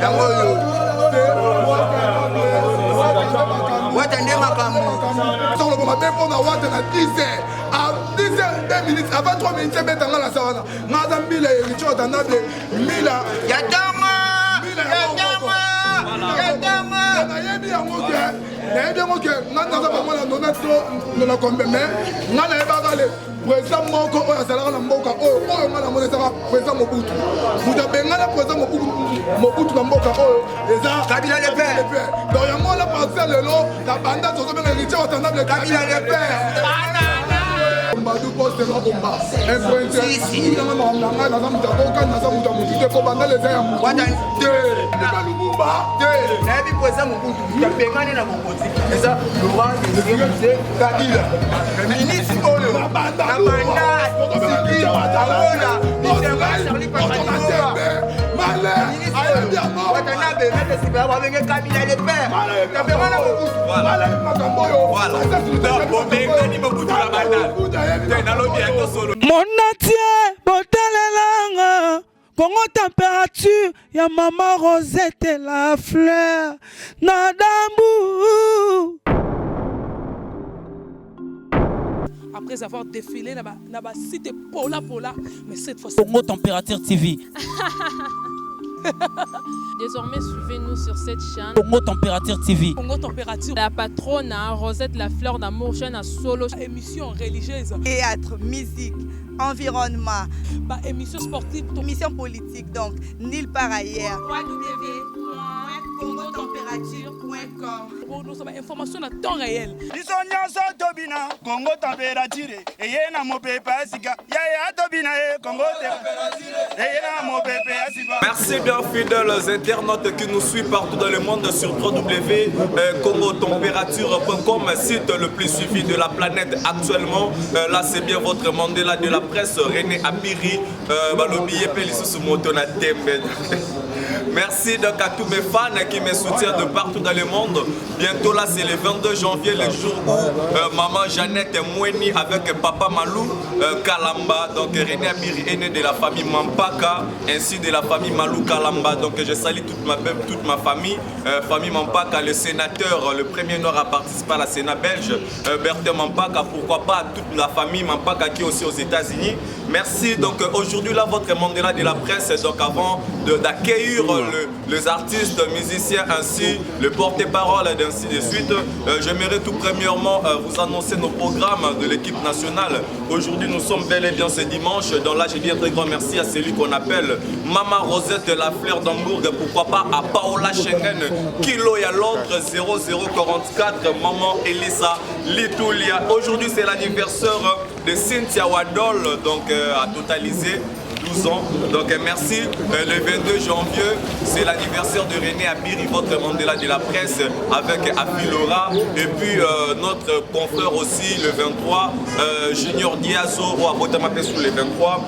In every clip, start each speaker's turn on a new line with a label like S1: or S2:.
S1: Yango oyo. Wata nde makambo.
S2: Solo mabe mpo na wata na 10 heures. À 10 heures 2 minutes, avant 3 minutes ebeta nga na sa wana. Nga aza mbila ya Héritier Watanabe, mbila
S1: ya tongo. Ya tongo. Ya tongo.
S2: Nayebi yango ke nayebi yango ke nga naza bango na nona to nona kombe mais nga nayebaka le président moko oyo azalaka na mboka oyo oyo nga namoni ezaka président Mobutu. Moto abengana président Mobutu na mboka oyo eza
S1: Kabila le père.
S2: Donc yango wana parti ya lelo na banda tozobenga Héritier Watanabe
S1: Kabila le père.
S2: Mbadu poste na komba influencer makambo na ngai naza moto akoka naza moto ya motu te po bandala eza ya motu te ndeka Lumumba
S1: te. Nayebi président Mobutu abengani na bokonzi eza Laurent Désiré Mzee Kabila ministre oyo na banda Angola Charlie Watanabe maître supérieur babenge Kabila le père abengana Mobutu.
S3: Bobengani Mobutu na bandal te nalobi ya tosolo.
S4: Monatie botalelanga Congo température ya mama Rosette la fleur na dambu.
S5: Après avoir défilé na ba site pola pola, mais cette fois
S6: Congo Température TV.
S7: Désormais, suivez-nous sur cette chaîne.
S6: Congo Température TV.
S5: Congo Température.
S7: La patronne, hein, Rosette la fleur d'amour, chaîne à solo.
S5: Émission religieuse.
S8: Théâtre, musique, environnement.
S5: Bah, émission sportive.
S8: Émission politique, donc, nulle part ailleurs. www.congotemperature.com.
S5: Pour nous, sommes information à temps réel.
S9: Biso nyonso tobina Congo Température eye na mopepe ya sika yaya tobina ye Congo eye na mopepe ya sika.
S3: Merci bien fidèles internautes qui nous suivent partout dans le monde sur www.congotemperature.com, site le plus suivi de la planète actuellement. Là c'est bien votre Mandela de la presse René Abiri balobi ye pe lisusu moto na tembe. Merci donc à tous mes fans qui me soutiennent de partout dans le monde. Bientôt là c'est le 22 janvier, le jour où maman Jeannette Mweni avec papa Malou Kalamba, donc René Abiri est né de la famille Mampaka ainsi de la famille Malou Kalamba. Donc je salue toute ma famille, famille Mampaka, le sénateur, le premier noir à participer à la Sénat belge, Bertin Mampaka, pourquoi pas toute la famille Mampaka qui est aussi aux États-Unis. Merci. Donc aujourd'hui là votre Mandela de la presse, donc avant d'accueillir les artistes, musiciens ainsi le porte-parole et ainsi de suite, j'aimerais tout premièrement vous annoncer nos programmes de l'équipe nationale. Aujourd'hui nous sommes bel et bien ce dimanche, donc là je dis un très grand merci à celui qu'on appelle Mama Rosette la fleur d'Hambourg, pourquoi pas à Paola Schengen, Kilo ya Londres 0044, Maman Elisa Litoulia. Aujourd'hui c'est l'anniversaire de Cynthia Wadol, donc à totaliser 12 ans. Donc merci. Le 22 janvier, c'est l'anniversaire de René Abiri, votre Mandela de la presse, avec Afilora. Et puis notre confrère aussi, le 23, Junior Diazo, ou Abotama sous le 23.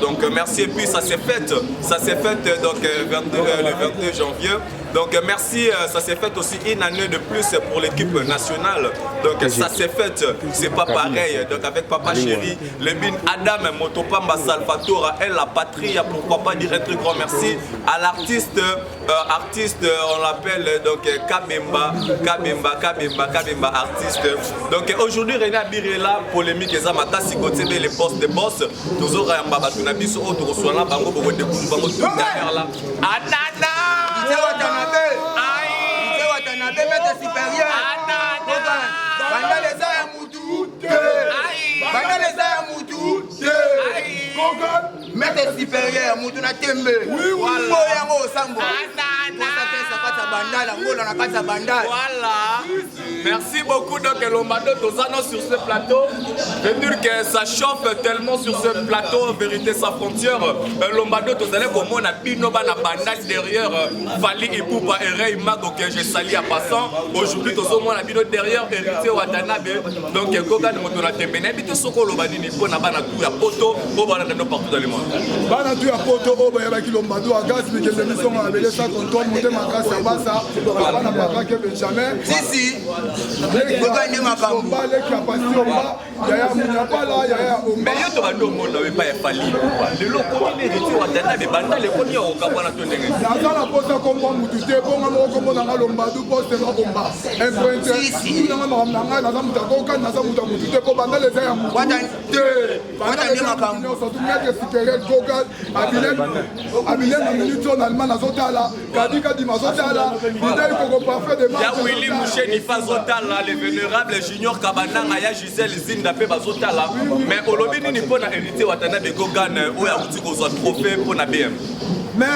S3: Donc merci. Et puis ça s'est fait. Ça s'est fait donc, le 22 janvier. Donc merci, ça s'est fait aussi une année de plus pour l'équipe nationale. Donc ça s'est fait, c'est pas pareil. Donc avec Papa Chéri, Lebin Adam, Motopamba Salvatore, elle la patrie, pourquoi pas dire un très grand merci à l'artiste, on l'appelle donc Kabemba, Kabemba, Kabemba, Kabemba artiste. Donc aujourd'hui René Abiri est là, polémique et Zamakasi Gotebe, les boss des boss, toujours Mbaba Tunabiso, Otorosuana, Bango, Bogo, Bango, Bango, tout à l'heure là. Anana!
S1: Maître supérieur, mutu na tembe. Oyo yango osambo.
S3: Voilà. Merci beaucoup donc Lombado Tozano sur ce plateau. Je veux dire que ça chauffe tellement sur ce plateau, vérité sans frontière. Lombado Tozano comme on a bino bana bandal derrière Fally Ipupa et Ray Mago que je salue en passant. Aujourd'hui tozo mona bino derrière Héritier Watanabe. Donc Goga de moto na tembe. Na bito soko loba nini pona bana tout ya poto, o bana na partout dans le monde.
S2: Bana tout ya poto o ba ya ba Lombado à gaz mais que l'émission a belé ça contrôle monter ma grâce à bana. Kinshasa, papa na papa ke Benjamin.
S1: Sisi. Leki
S2: ya leki ya Pasiomba, yaya Munyapala, yaya Omba.
S3: Mais yo to bando mona we pa ya Fally Ipupa. Lelo komi ne Héritier Watanabe banda le komi ya okabwana to ndenge.
S2: Naza na posa kombo mutu te, bonga moko kombo na nga Lombadu poste na Omba. Empreinte. Nanga makambo na ngai naza mutu akoka naza mutu ya mutu te po banda eza ya mutu te.
S1: Wata nde makambo.
S2: Nyonso tu maître supérieur Gogal Abilene Abilene na minute oyo na Allemagne azotala Kadi Kadima azotala Bidel Koko parfait de
S3: Ya Willy Musheni fa azotala le vénérable Junior Kabananga ya Gisèle Zinda mpe bazotala mais olobi nini mpo na Héritier Watanabe Gogan oyo awuti kozwa trophée mpo na BM.
S2: Mais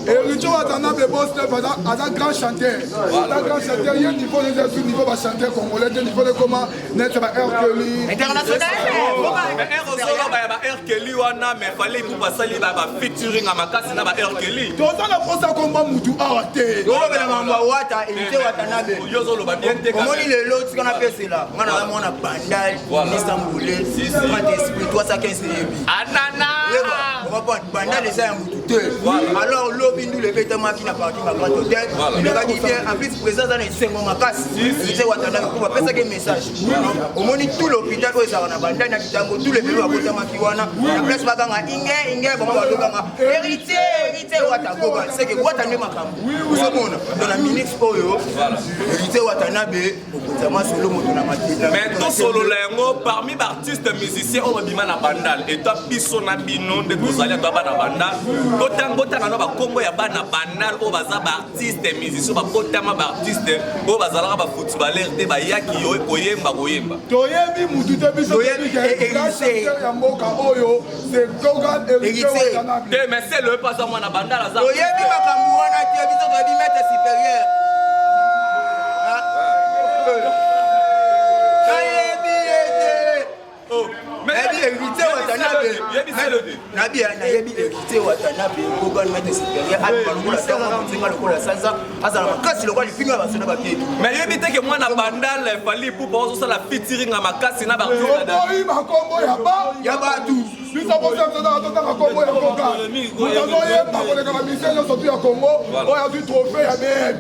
S2: Héritier Watanabe boss neuf aza aza grand chanteur. Aza grand chanteur ye niveau eza sur niveau ba chanteur congolais te niveau ekoma neti ba R Kelly.
S1: International.
S3: Mais R ozoloba ya ba R Kelly wana mais Fally Ipupa asali ba ba featuring ya makasi na ba R Kelly.
S2: Toza na posa komba mutu awa te.
S1: Tolobela mambo ya Wata, Héritier Watanabe.
S3: Yo ozoloba bien te.
S1: Omoni lelo tika na pesela. Nga na mwana Bandal, Ministre Mbule, Grand Esprit 315 yebi.
S3: Anana.
S1: Yeba, Bandal eza ya mutu te. Alors lobi ndule ebetamaki na parking ya Grand Hotel. Elekaki bien, en plus président aza na esengo makasi. Héritier Watanabe po bapesaki message. Omoni tout l'hôpital oyo ezalaka na Bandal na Kitambo, tout le bebe babotamaki wana. Na place bakanga inge inge bango balobanga Héritier, Héritier Wata Goga, c'est que Wata nde makambo. Ozomona dans la minute oyo Héritier Watanabe mokonzi ya masolo moto na matela.
S3: Mais tosolola yango parmi ba artistes musiciens oyo babima na Bandal eta biso na bino nde tozali ata bana Bandal totanga botanga na bakombo ya bana Bandal oyo baza ba artistes musiciens babotama ba artistes oyo bazalaka ba footballeur te bayaki yo koyemba koyemba.
S2: Toyebi mutu te biso toyebi ke grand chanteur ya mboka oyo c'est Gogan Héritier Watanabe.
S3: Te mais c'est le pas mwana Bandal aza.
S1: Toyebi makambo wana te biso toyebi maître supérieur. Nayebi ete. Nayebi Héritier Watanabe. Nayebi nayebi Héritier Watanabe Gogan maître supérieur abima lokola ntango akozinga lokola sanza azala makasi lokola lipinga ya basoda bakebi.
S3: Mais yebi te ke mwana Bandal Fally Ipupa ozosala featuring ya makasi na ba
S2: Oboyi bakombo ya ba
S1: ya batu.
S2: Biso bosa biso totanga kombo ya mboka. Moto azoyemba koleka ba musiciens nyonso tu ya Congo oyo azwi trophée ya BM.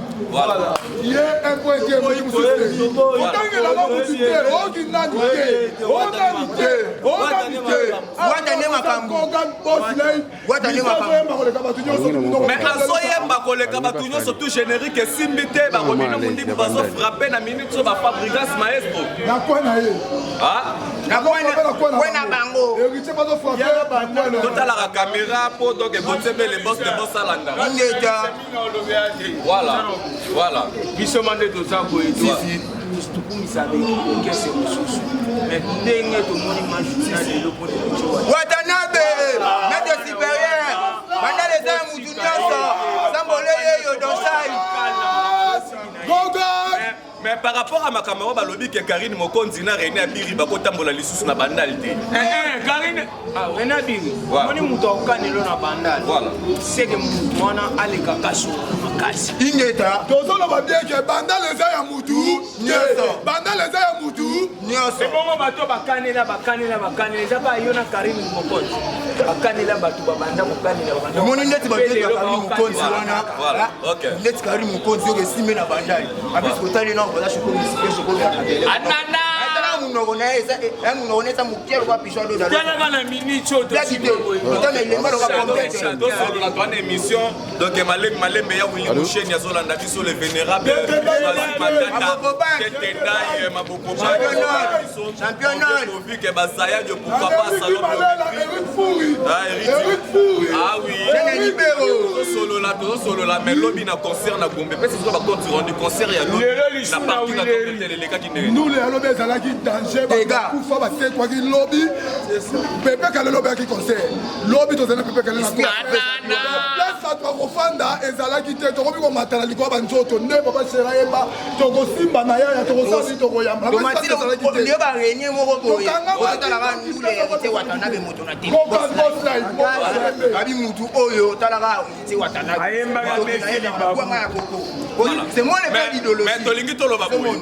S2: Ye un point te moto mosusu te. Kotangelanga motu te, oyoki nani te, oyo nani te, oyo nani te.
S1: Wata nde makambo.
S2: Gogan boss live.
S1: Wata nde makambo.
S2: Azoyemba koleka bato nyonso.
S3: Mais azoyemba koleka bato nyonso tu générique esimbi te bakomino mundibu bazofrappe na minute oyo bafabrigas maestro
S2: Na coin na ye.
S3: Ah?
S1: Na coin na bango.
S2: Héritier bazofrappe.
S3: Totalaka caméra po donc ebotebele bos de bos alanda.
S1: Ingeta.
S3: Voilà, voilà.
S10: Biso ma nde toza boye tokumisa orchestre mosusu mais ndenge tomoni majuna lelo mpo
S1: Watanabe, maître supérieur, bandal eza ya mutu nyonso, sambole yeyo donsai.
S2: Gogan.
S3: Mais par rapport à makambo yango balobi ke Karine Mokonzi na René Abiri bakotambola lisusu na Bandal te.
S10: Karine René Abiri omoni moto akokanelo na Bandal seke motu wana aleka kaso makasi.
S1: Ingeta.
S2: Tozoloba bien ke Bandal eza ya mutu
S1: nyonso.
S2: Bandal eza ya mutu
S1: nyonso.
S10: Ebongo bato bakanela bakanela bakanela eza kaka yo na Karine Mokonzi bakanela bato babanda kokanela babanda.
S1: Omoni ndeti bato ya Karine Mokonzi wana. Ndeti Karine Mokonzi oyo esimbe na Bandal. Abisi kotali na baza shoko misike shoko ya kabele.
S3: Anana.
S1: Atala munoko na ye eza ya munoko na eza moke lokola pigeon d'eau.
S10: Talaka na minute oyo
S1: Plaki te. Otala elemba lokola pompete.
S3: Tosolola toana émission donc malembe malembe ya Willy Musheni azolanda biso le vénérable Matata Ketendai Maboko
S1: Championnat.
S3: Vu que Bazaya de pourquoi pas salon
S2: Eric Fouri. Eric Fouri.
S3: Ah oui. Tozosolola tozosolola mais lobi na concert na Gombe pesi biso ba compte rendu concert ya lobi na parking ya Gombe elekaki ndenge.
S2: Ndule ya lobi ezalaki danger bakufa basekwaki lobi Pepe Kale lobi ayaki concert lobi tozali na Pepe Kale na place bato bakofanda ezalaki te tokomi komata na likolo ya banzoto nde papa Shera yemba tokosimba na yaya tokosala nini tokoyamba
S1: nde bareunion moko boye otalaka ndule Héritier Watanabe moto na te abi mutu oyo otalaka Héritier Watanabe ayembaka ya koko c'est moi le père d'idéologie.
S3: Mais tolingi toloba boye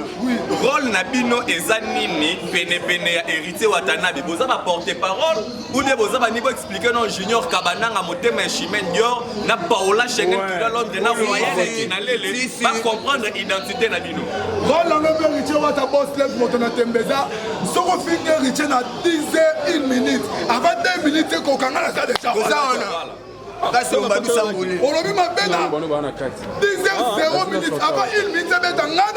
S3: rôle na bino eza nini penepene ya Héritier Watanabe boza ba porte parole ou bien boza ba niveau expliquer non Junior Kabananga motema ya Chimène Dior na Paola Schengen. baétudiant Londres na Royal Kinalele bacomprendre identité na bino.
S2: Role yango mpe Héritier Wata boss lef moto na tembe eza soki ofingi Héritier na 10 heures 1 minute avant 2 minutes ekokanga na sa deja olobi mabe na 10 heures 0 minute avant 1 minute ebeta ngai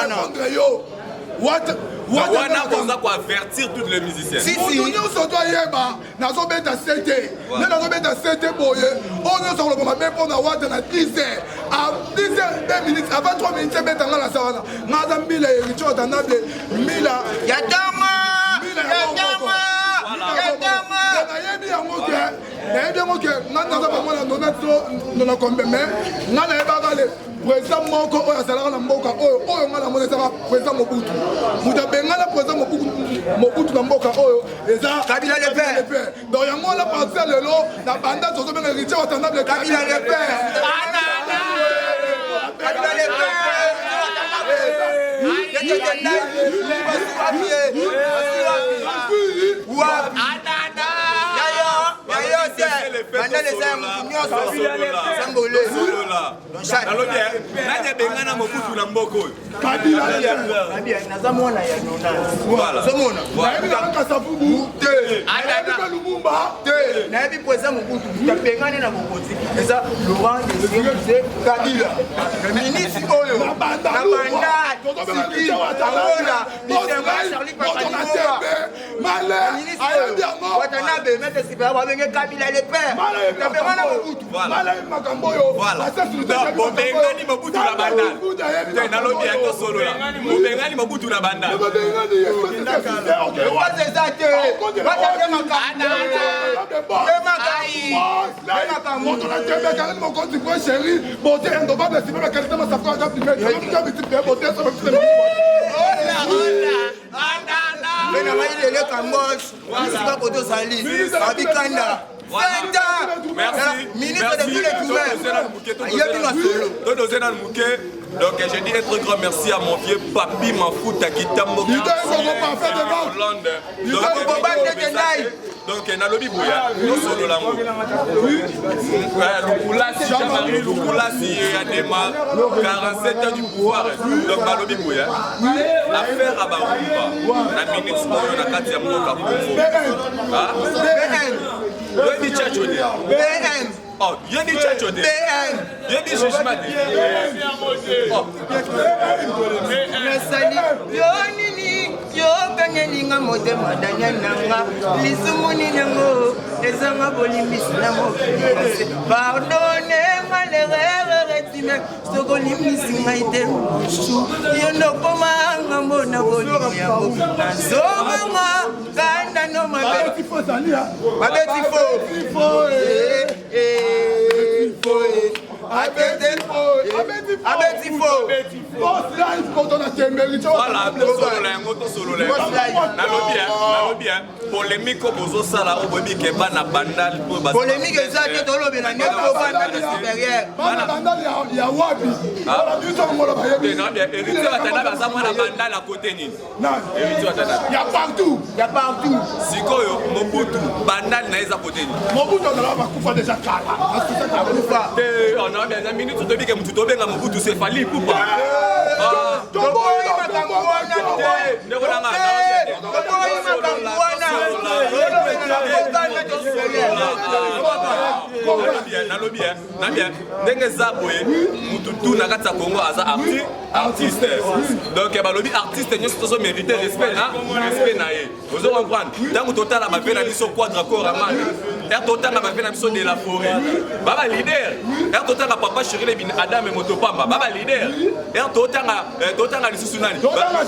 S2: na ye yo
S3: wata wana oza koavertir toutes les musiciens.
S2: Moto nyonso to ayeba nazobeta sete nde nazobeta sete boye oyo nyonso akoloba mabe mpo na wata na 10 heures a 10 heures 2 minutes avant 3 minutes ebeta ngai na sa wana ngai aza mbila Héritier Watanabe mbila
S1: ya tongo
S2: nayebi yango ke nayebi yango ke ngai naza bango na nona to nona kombe mais ngai nayebaka le président moko oyo azalaka na mboka oyo oyo ngai namona ezaka président Mobutu. Moto abengana président Mobutu na mboka oyo eza
S1: Kabila le père.
S2: Donc yango wana parti ya lelo na banda tozobenga Héritier Watanabe
S1: Kabila le père. Kabila le père.
S3: Nani abengana Mobutu na mboka oyo?
S1: Naza mwana ya nonazomona
S2: nayebi kaka Kasavubu te, nayebi mpe Lumumba te.
S1: Nayebi président Mobutu moto abengani na bokonzi eza Laurent Désiré Kabila, ministre oyo
S2: na banda
S1: Watanabe, maître supérieur babenge Kabila le père, abengana Mobutu.
S2: Makambo oyo
S3: bobengani Mobutu na banda te. Nalobi ya tosolola, bobengani Mobutu na banda.
S1: Eza te.
S2: Moto na tembe Karine Mokonzi po chéri beauté indobable sime bakalite masafo aka beauté.
S1: Mpe na ngai lelo Kambos esika koto ozali abikanda. Ministre de tous les domaines ayebi masolo.
S3: Todose nanu moke. Donc je dis un très grand merci à mon vieux Papi Mafuta Kitambo Hollande. Donc nalobi boya, tosolola ngo Lukulasi Jean-Marie Lukulasi Adema, 47 ans du pouvoir. Donc balobi boya, affaire ya barumba na minute oyo na kati ya mboka Congo, yoyebi Tchatcho te? Oh, yebi Tchatcho te? Yebi jugement te? Oh.
S1: Nasali yo nini? Yokangelinga motema Daniel nanga, lisumu nini yango ezanga bolimbisi na mokili? Pardonne nga lerere retime, soki olimbisi ngai te su yo ndokoma ngambo na bolingo yango nazobanga kanda no mabe babeti fo abeti fo.
S3: Voilà, tosolola yango, tosolola yango. Nalobi, nalobi polémique oyo bozosala oyo boyebi ke bana Bandal.
S1: Polémique eza te, tolobela nde bana supérieur.
S2: Bana Bandal ya wapi? Bana biso ngolo bayebi.
S3: Héritier Watanabe aza mwana Bandal à côté nini? Héritier Watanabe.
S2: Ya partout.
S1: Ya partout.
S3: Sikoyo Mobutu, Bandal na ye eza côté nini?
S2: Mobutu azalaka bakufa déjà kala.
S1: Akufa
S3: te. Na minute toyebi ke motu tobenga Mobutu c'est Fally Ipupa.
S1: Toboyi makambo wana, toboyi makambo wana.
S3: Nalobi nabia ndenge eza boye, mutu tu na kati ya Congo aza artiste. Donc balobi artiste nyonso tozo mérite respect na respect na ye. Ozo comprendre? Ntango totala bape na biso Quadra Koraman, ere totanga bape na biso de la Forêt, baba leader, ere totanga papa Chéri Bin Adam Moto Pamba, baba leader, ere totanga totanga lisusu nani?
S1: Voilà,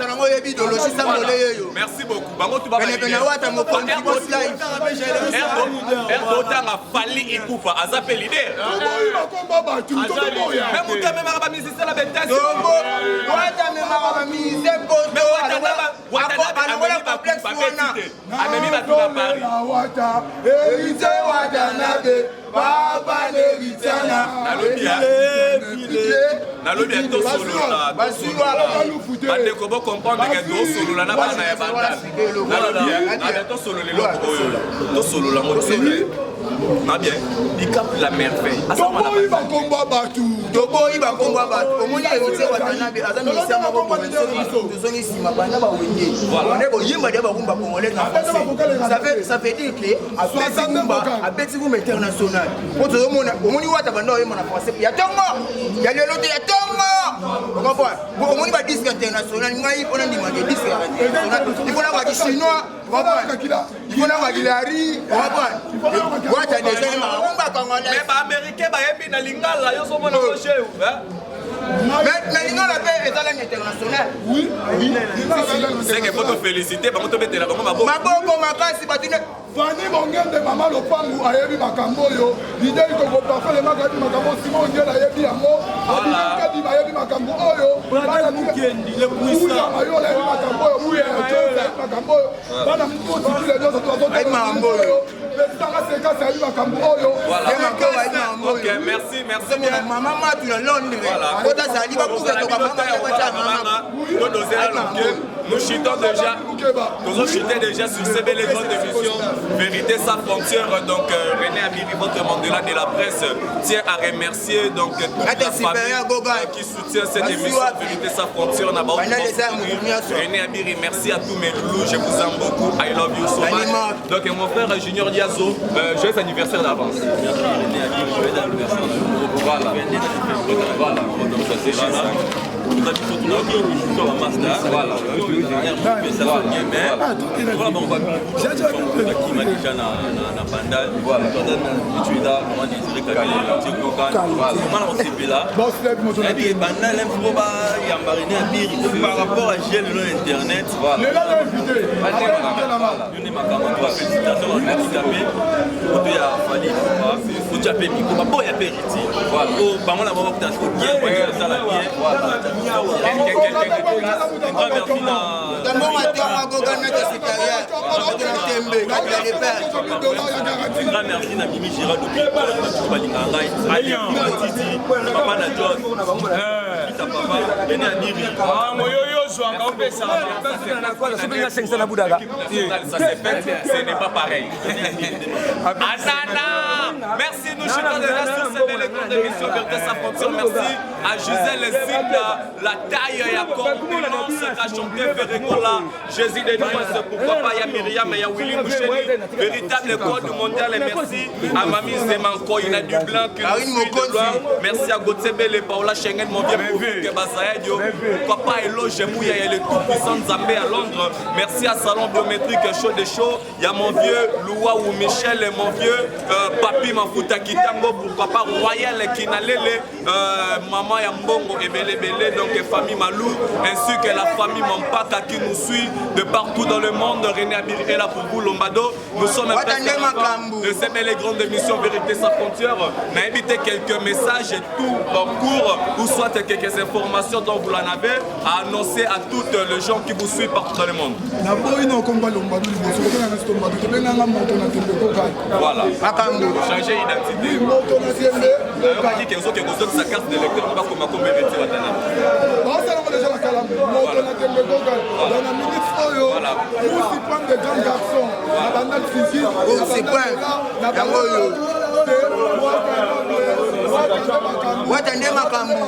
S1: nango oyebi idéologie sangole yeyo.
S3: Merci beaucoup. Bango tu.
S1: Penepene wata mokonzi boss life.
S3: Ere totanga Fally Ipupa, aza mpe leader.
S2: Toboyi bakomba bato, toboya.
S3: Me moto amemaka bamusicien na betasi.
S1: Wata amemaka bamusicien poto, alongola complexe wana.
S3: Amemi bato na Paris.
S2: Wata Héritier Watanabe, baba l'Héritiana.
S3: Nalobi. Nalobi ya tosolola, bandeko, bocomprendre ke tosolola na bana ya Bandal. Nalobi tosolola eloko oyo, tosolola ngo te na bien. Dicap la Merveille.
S2: Toboyi bakombo ya bato.
S1: Toboyi bakombo ya bato. Omoni, Héritier Watanabe aza musicien moko boye. Soki tozongi nsima, banda bawenge onde koyemba dia barumba congolaise na français, ça veut dire que abeti rumba, abeti rumba international. Po tozomona, omoni Wata banda oyemba na français ya ntongo ya lelo te, ya ntongo, ocomprendre? Omoni badisque international, ngai mpona ndimaka disque international, il faut naka chinois, il faut naka kilari, ocomprendre? Wata déjà yembaka rumba congolaise.
S3: Mais baaméricain bayembi na lingala, yo ozomona ngo.
S1: Mais lingala mpe eza langue internationale.
S3: Seke po tofélicité bango, tobetela bango maboko.
S1: Maboko makasi, bato.
S2: Fani Bongende, mama lopangu, ayebi makambo oyo. Didei Koko Parfait Lemaka ayebi makambo. Simon Ngela ayebi yango. Abikadi ayebi makambo oyo. Buya Mayola ayebi makambo oyo. Buya Jones ayebi makambo oyo. Bana mpotikile nyonso
S1: oyo.
S2: Président Sekasi ayebi makambo oyo.
S3: Ok, merci, merci bien.
S1: Mama Matu na Londres, otazali bakuka mama.
S3: Todosela loke. Nous chutons déjà, nous chutons déjà sur CB, les grandes émissions Vérité sans frontières. Donc René Abiri, votre Mandela de la presse, tient à remercier donc toute la famille qui soutient cette émission Vérité sans frontières. René Abiri, merci à tous mes loulous, je vous aime beaucoup, I love you so much. Donc mon frère Junior Diazo, joyeux anniversaire d'avance.
S11: Merci René Abiri, joyeux anniversaire.
S3: Voilà.
S11: Donc ça c'est là.
S3: Voilà.
S11: Voilà, bon, bakima déjà na Bandal, toza na bitu, eza vraiment Désiré Kabila, mana kosepela. Nayebi Bandal mpo bayamba René Abiri par rapport à gel lelo internet. Yo nde makambo. Félicitation na mpe oto ya Fally, otya mpe micro, baboya mpe Héritier, bango na bango bakutana siko bien, osala bien. Grand merci na
S1: Tambonga ntongo akoka maître supérieur tembe kati ya lepere.
S11: Grand merci na Mimi Gérard bato balingaka ngai, Titi, papa na John, fils à papa René Abiri.
S10: Moyoyo ozwaka opesaka.
S3: Ça s'est fait, ce n'est pas pareil. Anana. Merci, nous chutons déjà sur cette belle grande émission Vérité sans frontières. Merci à Gisèle Zinda, la taille et à corpulence qu'a chanté Ferregola, Jésus de Nuance, pourquoi pas, il y a Myriam et il y a Willy Moucheli, véritable code mondial. Et merci à Mami Zemanko, il a du blanc qui nous suit de loin. Merci à Gauthier Bele, Paola Schengen, mon vieux Poufou, Basayadio, pourquoi pas Elo Mouya et le tout-puissant Zambé à Londres. Merci à Salon Biométrique Chaud de Chaud. Il y a mon vieux Loua ou Michel et mon vieux Papi Mafuta Kitango, pourquoi pas Royal Kinalele, Maman Yambongo et Bele Bele, donc famille Malou, ainsi que la famille Mampaka qui nous suit de partout dans le monde. René Abir est là pour vous, Lombado. Nous sommes presque à la fin de cette belle et grande émission Vérité sans frontières. N'a évité quelques messages et tout en cours, ou soit quelques informations dont vous en avez à annoncer à toutes les gens qui vous suivent partout dans le monde.
S2: Naboyi na okomba Lombado liboso, kotanga nasi Lombado, tobenganga moto na tembe kokala.
S3: Voilà. Changer identité.
S2: Moto na tembe.
S3: Nayokaki ke ozoke kozongisa carte d'électeur, bakoma komba Héritier Watanabe.
S2: Baosalango déjà na kala, moto na tembe kokala. Dans na minute oyo, Cour suprême de grand garçon na Bandal physique.
S1: Cour suprême yango oyo. Wata nde makambo.